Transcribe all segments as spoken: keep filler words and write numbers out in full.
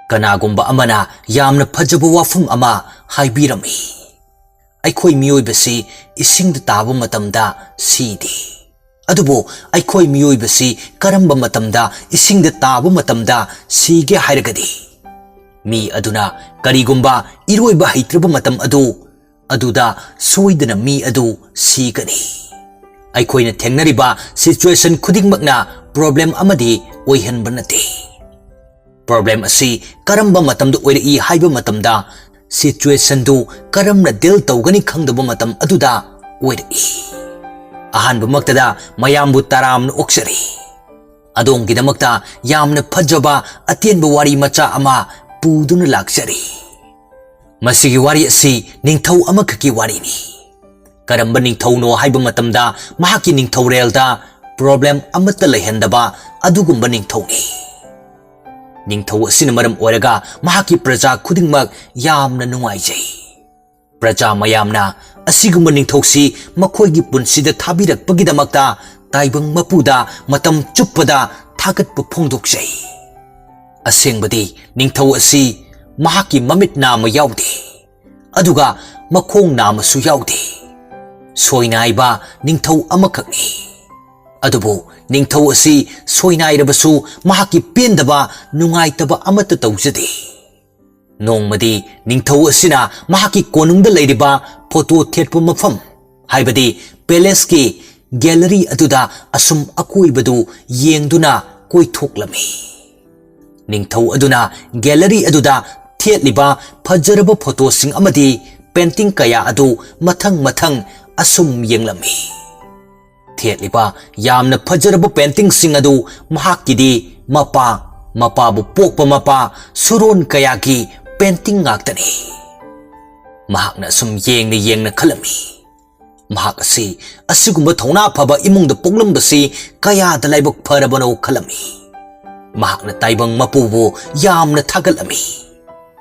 ꯀꯅꯥꯒꯨꯝꯕ ꯑꯃꯅ ꯌꯥꯝꯅ ꯐꯖꯕ ꯋꯥꯐꯝ ꯑꯃ ꯍꯥꯏꯕꯤꯔꯝꯃꯤ꯫ ꯑꯩꯈꯣꯏ ꯃꯤꯑꯣꯏꯕꯁꯤ ꯏꯁꯤꯡꯗ ꯇꯥꯕ ꯃꯇꯝꯗ ꯁꯤꯗꯦ꯫ ꯑꯗꯨꯕꯨ ꯑꯩꯈꯣꯏ ꯃꯤꯑꯣꯏꯕꯁꯤ ꯀꯔꯝꯕ ꯃꯇꯝꯗ ꯏꯁꯤꯡꯗ ꯇꯥꯕ ꯃꯇꯝꯗ ꯁꯤꯒꯦ ꯍꯥꯏꯔꯒꯗꯤ, ꯃꯤ ꯑꯗꯨꯅ ꯀꯔꯤꯒꯨꯝꯕ ꯏꯔꯣꯏꯕ ꯍꯩꯇ꯭ꯔꯕ ꯃꯇꯝ ꯑꯗꯨ, ꯑꯗꯨꯗ ꯁꯣꯏꯗꯅ ꯃꯤ ꯑꯗꯨ ꯁꯤꯒꯅꯤ꯫ ꯑꯩꯈꯣꯏꯅ ꯊꯦꯡꯅꯔꯤꯕ situation ꯈꯨꯗꯤꯡꯃꯛꯅ problem ꯑꯃꯗꯤ ꯑꯣꯏꯍꯟꯕ ꯅꯠꯇꯦ꯫ Problem ꯑꯁꯤ ꯀꯔꯝꯕ ꯃꯇꯝꯗ ꯑꯣꯏꯔꯛꯏ ꯍꯥꯏꯕ ꯃꯇꯝꯗ, situationꯗꯨ ꯀꯔꯝꯅ deal ꯇꯧꯒꯅꯤ ꯈꯪꯗꯕ ꯃꯇꯝ ꯑꯗꯨꯗ ꯑꯣꯏꯔꯛꯏ꯫ ꯑꯍꯥꯟꯕꯃꯛꯇꯗ ꯃꯌꯥꯝꯕꯨ ꯇꯔꯥꯝꯅ ꯑꯣꯛꯆꯔꯤ꯫ ꯑꯗꯣꯝꯒꯤꯗꯃꯛꯇ ꯌꯥꯝꯅ ꯐꯖꯕ ꯑꯇꯦꯟꯕ ꯋꯥꯔꯤ ꯃꯆꯥ ꯑꯃ ꯄꯨꯗꯨꯅ ꯂꯥꯛꯆꯔꯤ꯫ ꯃꯁꯤꯒꯤ ꯋꯥꯔꯤ ꯑꯁꯤ ꯅꯤꯡꯊꯧ ꯑꯃꯈꯛꯀꯤ ꯋꯥꯔꯤꯅꯤ꯫ ꯀꯔꯝꯕ ꯅꯤꯡꯊꯧꯅꯣ ꯍꯥꯏꯕ ꯃꯇꯝꯗ, ꯃꯍꯥꯛꯀꯤ ꯅꯤꯡꯊꯧꯔꯦꯜꯗ problem ꯑꯃꯠꯇ ꯂꯩꯍꯟꯗꯕ ꯑꯗꯨꯒꯨꯝꯕ ꯅꯤꯡꯊꯧꯅꯤ꯫ ꯅꯤꯡꯊꯧ ꯑꯁꯤꯅ ꯃꯔꯝ ꯑꯣꯏꯔꯒ ꯃꯍꯥꯛꯀꯤ ꯄ꯭ꯔꯖꯥ ꯈꯨꯗꯤꯡꯃꯛ ꯌꯥꯝꯅ ꯅꯨꯡꯉꯥꯏꯖꯩ꯫ ꯄ꯭ꯔꯖꯥ ꯃꯌꯥꯝꯅ ꯑꯁꯤꯒꯨꯝꯕ ꯅꯤꯡꯊꯧꯁꯤ ꯃꯈꯣꯏꯒꯤ ꯄꯨꯟꯁꯤꯗ ꯊꯥꯕꯤꯔꯛꯄꯒꯤꯗꯃꯛꯇ ꯇꯥꯏꯕꯪ ꯃꯄꯨꯗ ꯃꯇꯝ ꯆꯨꯞꯄꯗ ꯊꯥꯒꯠꯄ ꯐꯣꯡꯗꯣꯛꯆꯩ꯫ ꯑꯁꯦꯡꯕꯗꯤ ꯅꯤꯡꯊꯧ ꯑꯁꯤ ꯃꯍꯥꯛꯀꯤ ꯃꯃꯤꯠ ꯅꯥꯝꯃ ꯌꯥꯎꯗꯦ, ꯑꯗꯨꯒ ꯃꯈꯣꯡ ꯅꯥꯝꯃꯁꯨ ꯌꯥꯎꯗꯦ꯫ ꯁꯣꯏꯅꯥꯏꯕ ꯅꯤꯡꯊꯧ ꯑꯃꯈꯛꯅꯤ꯫ ꯑꯗꯨꯕꯨ ꯅꯤꯡꯊꯧ ꯑꯁꯤ ꯁꯣꯏꯅꯥꯏꯔꯕꯁꯨ ꯃꯍꯥꯛꯀꯤ ꯄꯦꯟꯗꯕ, ꯅꯨꯡꯉꯥꯏꯇꯕ ꯑꯃꯠꯇ ꯇꯧꯖꯗꯦ꯫ ꯅꯣꯡꯃꯗꯤ ꯅꯤꯡꯊꯧ ꯑꯁꯤꯅ ꯃꯍꯥꯛꯀꯤ ꯀꯣꯅꯨꯡꯗ ꯂꯩꯔꯤꯕ photo ꯊꯦꯠꯄ ꯃꯐꯝ, ꯍꯥꯏꯕꯗꯤ palaceꯀꯤ gallery ꯑꯗꯨꯗ ꯑꯁꯨꯝ ꯑꯀꯣꯏꯕꯗꯨ ꯌꯦꯡꯗꯨꯅ ꯀꯣꯏꯊꯣꯛꯂꯝꯃꯤ꯫ ꯅꯤꯡꯊꯧ ꯑꯗꯨꯅ gallery ꯑꯗꯨꯗ ꯊꯦꯠꯂꯤꯕ ꯐꯖꯔꯕ photoꯁꯤꯡ ꯑꯃꯗꯤ painting ꯀꯌꯥ ꯑꯗꯨ ꯃꯊꯪ ꯃꯊꯪ ꯑꯁꯨꯝ ꯌꯦꯡꯂꯝꯃꯤ꯫ ꯊꯦꯠꯂꯤꯕ ꯌꯥꯝꯅ ꯐꯖꯔꯕ paintingꯁꯤꯡ ꯑꯗꯨ ꯃꯍꯥꯛꯀꯤꯗꯤ ꯃꯄꯥ, ꯃꯄꯥꯕꯨ ꯄꯣꯛꯄ ꯃꯄꯥ ꯁꯨꯔꯣꯟ ꯀꯌꯥꯒꯤ painting ꯉꯥꯛꯇꯅꯤ꯫ ꯃꯍꯥꯛꯅ ꯑꯁꯨꯝ ꯌꯦꯡꯅ ꯌꯦꯡꯅ ꯈꯜꯂꯝꯃꯤ, "ꯃꯍꯥꯛ ꯑꯁꯤ ꯑꯁꯤꯒꯨꯝꯕ ꯊꯧꯅꯥ ꯐꯕ ꯏꯃꯨꯡꯗ ꯄꯣꯛꯂꯝꯕꯁꯤ ꯀꯌꯥꯗ ꯂꯥꯏꯕꯛ ꯐꯔꯕꯅꯣ" ꯈꯜꯂꯝꯃꯤ꯫ ꯃꯍꯥꯛꯅ ꯇꯥꯏꯕꯪ ꯃꯄꯨꯕꯨ ꯌꯥꯝꯅ ꯊꯥꯒꯠꯂꯝꯃꯤ꯫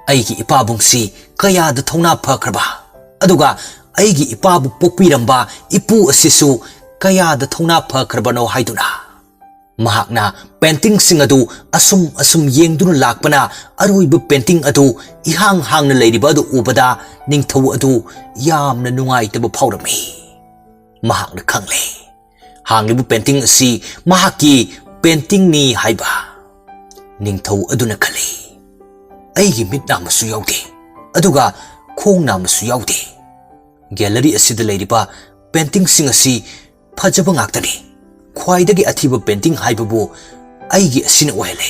"ꯑꯩꯒꯤ ꯏꯄꯥꯕꯨꯡꯁꯤ ꯀꯌꯥꯗ ꯊꯧꯅꯥ ꯐꯈ꯭ꯔꯕ, ꯑꯗꯨꯒ ꯑꯩꯒꯤ ꯏꯄꯥꯕꯨ ꯄꯣꯛꯄꯤꯔꯝꯕ ꯏꯄꯨ ꯑꯁꯤꯁꯨ ꯀꯌꯥꯗ ꯊꯧꯅꯥ ꯐꯈ꯭ꯔꯕꯅꯣ" ꯍꯥꯏꯗꯨꯅ꯫ ꯃꯍꯥꯛꯅ ꯄꯦꯟꯇꯤꯡꯁꯤꯡ ꯑꯗꯨ ꯑꯁꯨꯝ ꯑꯁꯨꯝ ꯌꯦꯡꯗꯨꯅ ꯂꯥꯛꯄꯅ ꯑꯔꯣꯏꯕ ꯄꯦꯟꯇꯤꯡ ꯑꯗꯨ ꯏꯍꯥꯡ ꯍꯥꯡꯅ ꯂꯩꯔꯤꯕ ꯑꯗꯨ ꯎꯕꯗ ꯅꯤꯡꯊꯧ ꯑꯗꯨ ꯌꯥꯝꯅ ꯅꯨꯡꯉꯥꯏꯇꯕ ꯐꯥꯎꯔꯝꯃꯤ꯫ ꯃꯍꯥꯛꯅ ꯈꯪꯂꯦ, ꯍꯥꯡꯂꯤꯕ ꯄꯦꯟꯇꯤꯡ ꯑꯁꯤ ꯃꯍꯥꯛꯀꯤ ꯄꯦꯟꯇꯤꯡꯅꯤ ꯍꯥꯏꯕ꯫ ꯅꯤꯡꯊꯧ ꯑꯗꯨꯅ ꯈꯜꯂꯤ, "ꯑꯩꯒꯤ ꯃꯤꯠ ꯅꯥꯝꯃꯁꯨ ꯌꯥꯎꯗꯦ, ꯑꯗꯨꯒ ꯈꯣꯡ ꯅꯥꯝꯃꯁꯨ ꯌꯥꯎꯗꯦ꯫ ꯒꯦꯂꯔꯤ ꯑꯁꯤꯗ ꯂꯩꯔꯤꯕ ꯄꯦꯟꯇꯤꯡꯁꯤꯡ ꯑꯁꯤ ꯐꯖꯕ ꯉꯥꯛꯇꯅꯤ꯫ ꯈ꯭ꯋꯥꯏꯗꯒꯤ ꯑꯊꯤꯕ ꯄꯦꯟꯇꯤꯡ ꯍꯥꯏꯕꯕꯨ ꯑꯩꯒꯤ ꯑꯁꯤꯅ ꯑꯣꯏꯍꯜꯂꯦ"꯫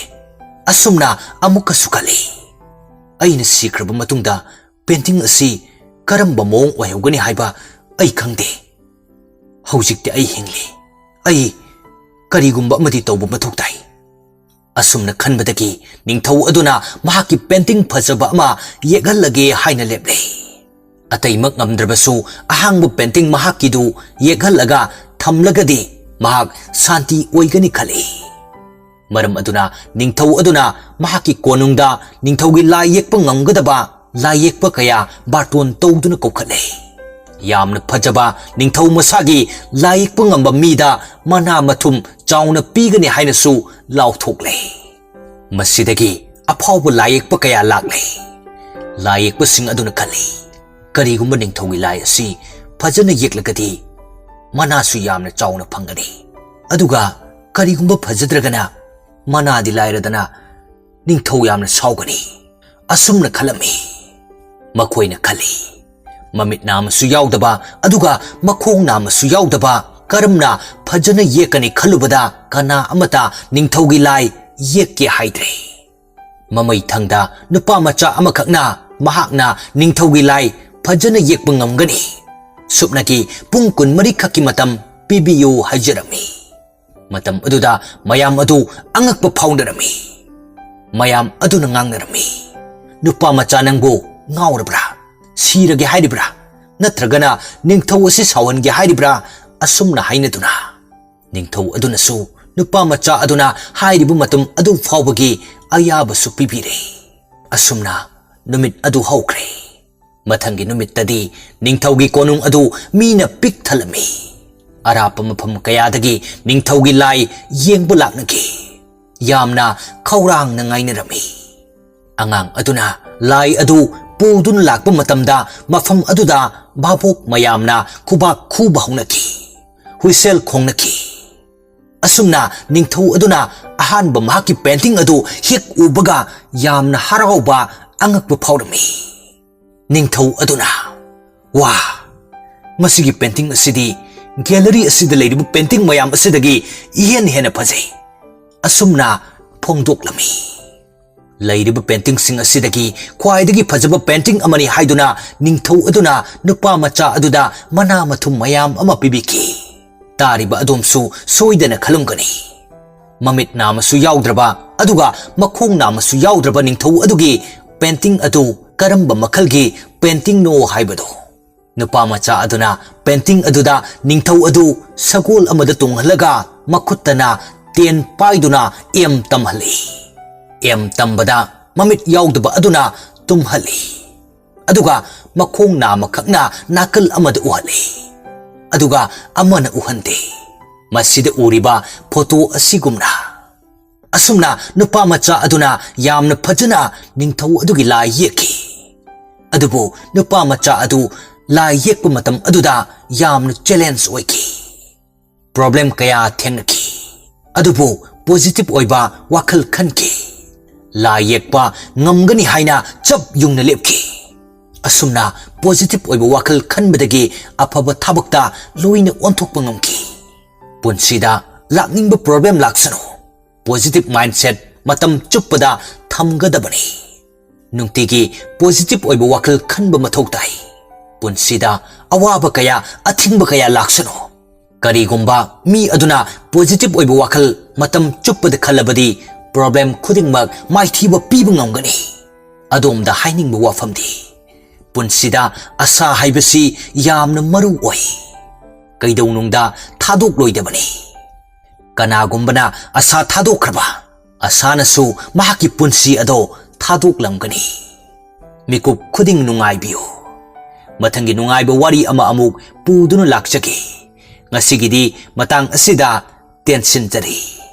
ꯑꯁꯨꯝꯅ ꯑꯃꯨꯛꯀꯁꯨ ꯈꯜꯂꯤ, "ꯑꯩꯅ ꯁꯤꯈ꯭ꯔꯕ ꯃꯇꯨꯡꯗ ꯄꯦꯟꯇꯤꯡ ꯑꯁꯤ ꯀꯔꯝꯕ ꯃꯑꯣꯡ ꯑꯣꯏꯍꯧꯒꯅꯤ ꯍꯥꯏꯕ ꯑꯩ ꯈꯪꯗꯦ꯫ ꯍꯧꯖꯤꯛꯇꯤ ꯑꯩ ꯍꯤꯡꯂꯤ꯫ ꯑꯩ ꯀꯔꯤꯒꯨꯝꯕ ꯑꯃꯗꯤ ꯇꯧꯕ ꯃꯊꯧ ꯇꯥꯏ"꯫ ꯑꯁꯨꯝꯅ ꯈꯟꯕꯗꯒꯤ ꯅꯤꯡꯊꯧ ꯑꯗꯨꯅ ꯃꯍꯥꯛꯀꯤ ꯄꯦꯟꯇꯤꯡ ꯐꯖꯕ ꯑꯃ ꯌꯦꯛꯍꯜꯂꯒꯦ ꯍꯥꯏꯅ ꯂꯦꯞꯂꯦ꯫ ꯑꯇꯩꯃꯛ ꯉꯝꯗ꯭ꯔꯕꯁꯨ ꯑꯍꯥꯡꯕ ꯄꯦꯟꯇꯤꯡ ꯃꯍꯥꯛꯀꯤꯗꯨ ꯌꯦꯛꯍꯜꯂꯒ ꯊꯝꯂꯒꯗꯤ ꯃꯍꯥꯛ ꯁꯥꯟꯇꯤ ꯑꯣꯏꯒꯅꯤ ꯈꯜꯂꯤ꯫ ꯃꯔꯝ ꯑꯗꯨꯅ ꯅꯤꯡꯊꯧ ꯑꯗꯨꯅ ꯃꯍꯥꯛꯀꯤ ꯀꯣꯅꯨꯡꯗ ꯅꯤꯡꯊꯧꯒꯤ ꯂꯥꯏ ꯌꯦꯛꯄ ꯉꯝꯒꯗꯕ ꯂꯥꯏ ꯌꯦꯛꯄ ꯀꯌꯥ ꯕꯥꯔꯇꯣꯟ ꯇꯧꯗꯨꯅ ꯀꯧꯈꯠꯂꯦ꯫ ꯌꯥꯝꯅ ꯐꯖꯕ ꯅꯤꯡꯊꯧ ꯃꯁꯥꯒꯤ ꯂꯥꯏ ꯌꯦꯛꯄ ꯉꯝꯕ ꯃꯤꯗ ꯃꯅꯥ ꯃꯊꯨꯝ ꯆꯥꯎꯅ ꯄꯤꯒꯅꯤ ꯍꯥꯏꯅꯁꯨ ꯂꯥꯎꯊꯣꯛꯂꯦ꯫ ꯃꯁꯤꯗꯒꯤ ꯑꯐꯥꯎꯕ ꯂꯥꯏ ꯌꯦꯛꯄ ꯀꯌꯥ ꯂꯥꯛꯂꯦ꯫ ꯂꯥꯏ ꯌꯦꯛꯄꯁꯤꯡ ꯑꯗꯨꯅ ꯈꯜꯂꯤ, "ꯀꯔꯤꯒꯨꯝꯕ ꯅꯤꯡꯊꯧꯒꯤ ꯂꯥꯏ ꯑꯁꯤ ꯐꯖꯅ ꯌꯦꯛꯂꯒꯗꯤ ꯃꯅꯥꯁꯨ ꯌꯥꯝꯅ ꯆꯥꯎꯅ ꯐꯪꯒꯅꯤ, ꯑꯗꯨꯒ ꯀꯔꯤꯒꯨꯝꯕ ꯐꯖꯗ꯭ꯔꯒꯅ ꯃꯅꯥꯗꯤ ꯂꯥꯏꯔꯗꯅ ꯅꯤꯡꯊꯧ ꯌꯥꯝꯅ ꯁꯥꯎꯒꯅꯤ"꯫ ꯑꯁꯨꯝꯅ ꯈꯜꯂꯝꯃꯤ꯫ ꯃꯈꯣꯏꯅ ꯈꯜꯂꯤ, ꯃꯃꯤꯠ ꯅꯥꯝꯃꯁꯨ ꯌꯥꯎꯗꯕ, ꯑꯗꯨꯒ ꯃꯈꯣꯡ ꯅꯥꯝꯃꯁꯨ ꯌꯥꯎꯗꯕ ꯀꯔꯝꯅ ꯐꯖꯅ ꯌꯦꯛꯀꯅꯤ ꯈꯜꯂꯨꯕꯗ ꯀꯅꯥ ꯑꯃꯇ ꯅꯤꯡꯊꯧꯒꯤ ꯂꯥꯏ ꯌꯦꯛꯀꯦ ꯍꯥꯏꯗ꯭ꯔꯦ꯫ ꯃꯃꯩ ꯊꯪꯗ ꯅꯨꯄꯥ ꯃꯆꯥ ꯑꯃꯈꯛꯅ ꯃꯍꯥꯛꯅ ꯅꯤꯡꯊꯧꯒꯤ ꯂꯥꯏ ꯐꯖꯅ ꯌꯦꯛꯄ ꯉꯝꯒꯅꯤ, ꯁꯨꯞꯅꯒꯤ ꯄꯨꯡ ꯀꯨꯟꯃꯔꯤ ꯈꯛꯀꯤ ꯃꯇꯝ ꯄꯤꯕꯤꯌꯨ ꯍꯥꯏꯖꯔꯝꯃꯤ꯫ ꯃꯇꯝ ꯑꯗꯨꯗ ꯃꯌꯥꯝ ꯑꯗꯨ ꯑꯉꯛꯄ ꯐꯥꯎꯅꯔꯝꯃꯤ꯫ ꯃꯌꯥꯝ ꯑꯗꯨꯅ ꯉꯥꯡꯅꯔꯝꯃꯤ, "ꯅꯨꯄꯥ ꯃꯆꯥ ꯅꯪꯕꯨ ꯉꯥꯎꯔꯕ꯭ꯔꯥ? ꯁꯤꯔꯒꯦ ꯍꯥꯏꯔꯤꯕ꯭ꯔꯥ? ꯅꯠꯇ꯭ꯔꯒꯅ ꯅꯤꯡꯊꯧ ꯑꯁꯤ ꯁꯥꯎꯍꯟꯒꯦ ꯍꯥꯏꯔꯤꯕ꯭ꯔꯥ?" ꯑꯁꯨꯝꯅ ꯍꯥꯏꯅꯗꯨꯅ ꯅꯤꯡꯊꯧ ꯑꯗꯨꯅꯁꯨ ꯅꯨꯄꯥ ꯃꯆꯥ ꯑꯗꯨꯅ ꯍꯥꯏꯔꯤꯕ ꯃꯇꯝ ꯑꯗꯨ ꯐꯥꯎꯕꯒꯤ ꯑꯌꯥꯕꯁꯨ ꯄꯤꯕꯤꯔꯦ꯫ ꯑꯁꯨꯝꯅ ꯅꯨꯃꯤꯠ ꯑꯗꯨ ꯍꯧꯈ꯭ꯔꯦ꯫ ꯃꯊꯪꯒꯤ ꯅꯨꯃꯤꯠꯇꯗꯤ ꯅꯤꯡꯊꯧꯒꯤ ꯀꯣꯅꯨꯡ ꯑꯗꯨ ꯃꯤꯅ ꯄꯤꯛ ꯊꯜꯂꯝꯃꯤ꯫ ꯑꯔꯥꯞꯄ ꯃꯐꯝ ꯀꯌꯥꯗꯒꯤ ꯅꯤꯡꯊꯧꯒꯤ ꯂꯥꯏ ꯌꯦꯡꯕ ꯂꯥꯛꯅꯈꯤ꯫ ꯌꯥꯝꯅ ꯈꯧꯔꯥꯡꯅ ꯉꯥꯏꯅꯔꯝꯃꯤ꯫ ꯑꯉꯥꯡ ꯑꯗꯨꯅ ꯂꯥꯏ ꯑꯗꯨ ꯄꯨꯗꯨꯅ ꯂꯥꯛꯄ ꯃꯇꯝꯗ ꯃꯐꯝ ꯑꯗꯨꯗ ꯚꯥꯕꯣꯛ ꯃꯌꯥꯝꯅ ꯈꯨꯕꯥꯛ ꯈꯨꯕ ꯍꯧꯅꯈꯤ꯫ ꯍꯨꯏꯁꯦꯜ ꯈꯣꯡꯅꯈꯤ꯫ ꯑꯁꯨꯝꯅ ꯅꯤꯡꯊꯧ ꯑꯗꯨꯅ ꯑꯍꯥꯟꯕ ꯃꯍꯥꯛꯀꯤ ꯄꯦꯟꯇꯤꯡ ꯑꯗꯨ ꯍꯦꯛ ꯎꯕꯒ ꯌꯥꯝꯅ ꯍꯔꯥꯎꯕ, ꯑꯉꯛꯄ ꯐꯥꯎꯔꯝꯃꯤ꯫ ꯅꯤꯡꯊꯧ ꯑꯗꯨꯅ, "ꯋꯥ, ꯃꯁꯤꯒꯤ ꯄꯦꯟꯇꯤꯡ ꯑꯁꯤꯗꯤ ꯒꯦꯂꯔꯤ ꯑꯁꯤꯗ ꯂꯩꯔꯤꯕ ꯄꯦꯟꯇꯤꯡ ꯃꯌꯥꯝ ꯑꯁꯤꯗꯒꯤ ꯏꯍꯦꯟ ꯍꯦꯟꯅ ꯐꯖꯩ," ꯑꯁꯨꯝꯅ ꯐꯣꯡꯗꯣꯛꯂꯝꯃꯤ꯫ ꯂꯩꯔꯤꯕ ꯄꯦꯟꯇꯤꯡꯁꯤꯡ ꯑꯁꯤꯗꯒꯤ ꯈ꯭ꯋꯥꯏꯗꯒꯤ ꯐꯖꯕ ꯄꯦꯟꯇꯤꯡ ꯑꯃꯅꯤ ꯍꯥꯏꯗꯨꯅ ꯅꯤꯡꯊꯧ ꯑꯗꯨꯅ ꯅꯨꯄꯥ ꯃꯆꯥ ꯑꯗꯨꯗ ꯃꯅꯥ ꯃꯊꯨꯝ ꯃꯌꯥꯝ ꯑꯃ ꯄꯤꯕꯤꯈꯤ꯫ ꯇꯥꯔꯤꯕ ꯑꯗꯣꯝꯁꯨ ꯁꯣꯏꯗꯅ ꯈꯜꯂꯝꯒꯅꯤ, ꯃꯃꯤꯠ ꯅꯥꯝꯃꯁꯨ ꯌꯥꯎꯗ꯭ꯔꯕ, ꯑꯗꯨꯒ ꯃꯈꯣꯡ ꯅꯥꯝꯃꯁꯨ ꯌꯥꯎꯗ꯭ꯔꯕ ꯅꯤꯡꯊꯧ ꯑꯗꯨꯒꯤ ꯄꯦꯟꯇꯤꯡ ꯑꯗꯨ ꯀꯔꯝꯕ ꯃꯈꯜꯒꯤ ꯄꯦꯟꯇꯤꯡꯅꯣ ꯍꯥꯏꯕꯗꯨ꯫ ꯅꯨꯄꯥ ꯃꯆꯥ ꯑꯗꯨꯅ ꯄꯦꯟꯇꯤꯡ ꯑꯗꯨꯗ ꯅꯤꯡꯊꯧ ꯑꯗꯨ ꯁꯒꯣꯜ ꯑꯃꯗ ꯇꯣꯡꯍꯜꯂꯒ ꯃꯈꯨꯠꯇꯅ ꯇꯦꯟ ꯄꯥꯏꯗꯨꯅ ꯑꯦꯝ ꯇꯝꯍꯜꯂꯤ꯫ ꯑꯦꯝ ꯇꯝꯕꯗ ꯃꯃꯤꯠ ꯌꯥꯎꯗꯕ ꯑꯗꯨꯅ ꯇꯨꯝꯍꯜꯂꯤ꯫ ꯑꯗꯨꯒ ꯃꯈꯣꯡ ꯅꯥꯝꯃꯈꯛꯅ ꯅꯥꯀꯜ ꯑꯃꯗ ꯎꯍꯜꯂꯤ꯫ ꯑꯗꯨꯒ ꯑꯃꯅ ꯎꯍꯟꯗꯦ꯫ ꯃꯁꯤꯗ ꯎꯔꯤꯕ ꯐꯣꯇꯣ ꯑꯁꯤꯒꯨꯝꯅ꯫ ꯑꯁꯨꯝꯅ ꯅꯨꯄꯥ ꯃꯆꯥ ꯑꯗꯨꯅ ꯌꯥꯝꯅ ꯐꯖꯅ ꯅꯤꯡꯊꯧ ꯑꯗꯨꯒꯤ ꯂꯥꯏ ꯌꯦꯛꯈꯤ꯫ ꯑꯗꯨꯕꯨ ꯅꯨꯄꯥ ꯃꯆꯥ ꯑꯗꯨ ꯂꯥꯏ ꯌꯦꯛꯄ ꯃꯇꯝ ꯑꯗꯨꯗ ꯌꯥꯝꯅ ꯆꯦꯂꯦꯟꯖ ꯑꯣꯏꯈꯤ꯫ ꯄ꯭ꯔꯣꯕ꯭ꯂꯦꯝ ꯀꯌꯥ ꯊꯦꯡꯅꯈꯤ꯫ ꯑꯗꯨꯕꯨ ꯄꯣꯖꯤꯇꯤꯚ ꯑꯣꯏꯕ ꯋꯥꯈꯜ ꯈꯟꯈꯤ꯫ ꯂꯥꯏ ꯌꯦꯛꯄ ꯉꯝꯒꯅꯤ ꯍꯥꯏꯅ ꯆꯞ ꯌꯨꯡꯅ ꯂꯦꯞꯈꯤ꯫ ꯑꯁꯨꯝꯅ ꯄꯣꯖꯤꯇꯤꯚ ꯑꯣꯏꯕ ꯋꯥꯈꯜ ꯈꯟꯕꯗꯒꯤ ꯑꯐꯕ ꯊꯕꯛꯇ ꯂꯣꯏꯅ ꯑꯣꯟꯊꯣꯛꯄ ꯉꯝꯈꯤ꯫ ꯄꯨꯟꯁꯤꯗ ꯂꯥꯛꯅꯤꯡꯕ ꯄ꯭ꯔꯣꯕ꯭ꯂꯦꯝ ꯂꯥꯛꯁꯅꯨ, ꯄꯣꯖꯤꯇꯤꯚ ꯃꯥꯏꯟꯗꯁꯦꯠ ꯃꯇꯝ ꯆꯨꯞꯄꯗ ꯊꯝꯒꯗꯕꯅꯤ꯫ ꯅꯨꯡꯇꯤꯒꯤ ꯄꯣꯖꯤꯇꯤꯚ ꯑꯣꯏꯕ ꯋꯥꯈꯜ ꯈꯟꯕ ꯃꯊꯧ ꯇꯥꯏ꯫ ꯄꯨꯟꯁꯤꯗ ꯑꯋꯥꯕ ꯀꯌꯥ, ꯑꯊꯤꯡꯕ ꯀꯌꯥ ꯂꯥꯛꯁꯅꯨ, ꯀꯔꯤꯒꯨꯝꯕ ꯃꯤ ꯑꯗꯨꯅ ꯄꯣꯖꯤꯇꯤꯚ ꯑꯣꯏꯕ ꯋꯥꯈꯜ ꯃꯇꯝ ꯆꯨꯞꯄꯗ ꯈꯜꯂꯕꯗꯤ ꯄ꯭ꯔꯣꯕ꯭ꯂꯦꯝ ꯈꯨꯗꯤꯡꯃꯛ ꯃꯥꯏꯊꯤꯕ ꯄꯤꯕ ꯉꯝꯒꯅꯤ꯫ ꯑꯗꯣꯝꯗ ꯍꯥꯏꯅꯤꯡꯕ ꯋꯥꯐꯝꯗꯤ, ꯄꯨꯟꯁꯤꯗ ꯑꯁꯥ ꯍꯥꯏꯕꯁꯤ ꯌꯥꯝꯅ ꯃꯔꯨ ꯑꯣꯏ꯫ ꯀꯩꯗꯧꯅꯨꯡꯗ ꯊꯥꯗꯣꯛꯂꯣꯏꯗꯕꯅꯤ꯫ ꯀꯅꯥꯒꯨꯝꯕꯅ ꯑꯁꯥ ꯊꯥꯗꯣꯛꯈ꯭ꯔꯕ, ꯑꯁꯥꯅꯁꯨ ꯃꯍꯥꯛꯀꯤ ꯄꯨꯟꯁꯤ ꯑꯗꯣ ꯊꯥꯗꯣꯛꯂꯝꯒꯅꯤ꯫ ꯃꯤꯀꯨꯞ ꯈꯨꯗꯤꯡ ꯅꯨꯡꯉꯥꯏꯕꯤꯌꯨ꯫ ꯃꯊꯪꯒꯤ ꯅꯨꯡꯉꯥꯏꯕ ꯋꯥꯔꯤ ꯑꯃ ꯑꯃꯨꯛ ꯄꯨꯗꯨꯅ ꯂꯥꯛꯆꯒꯦ꯫ ꯉꯁꯤꯒꯤꯗꯤ ꯃꯇꯥꯡ ꯑꯁꯤꯗ ꯇꯦꯟꯁꯤꯟꯖꯔꯤ꯫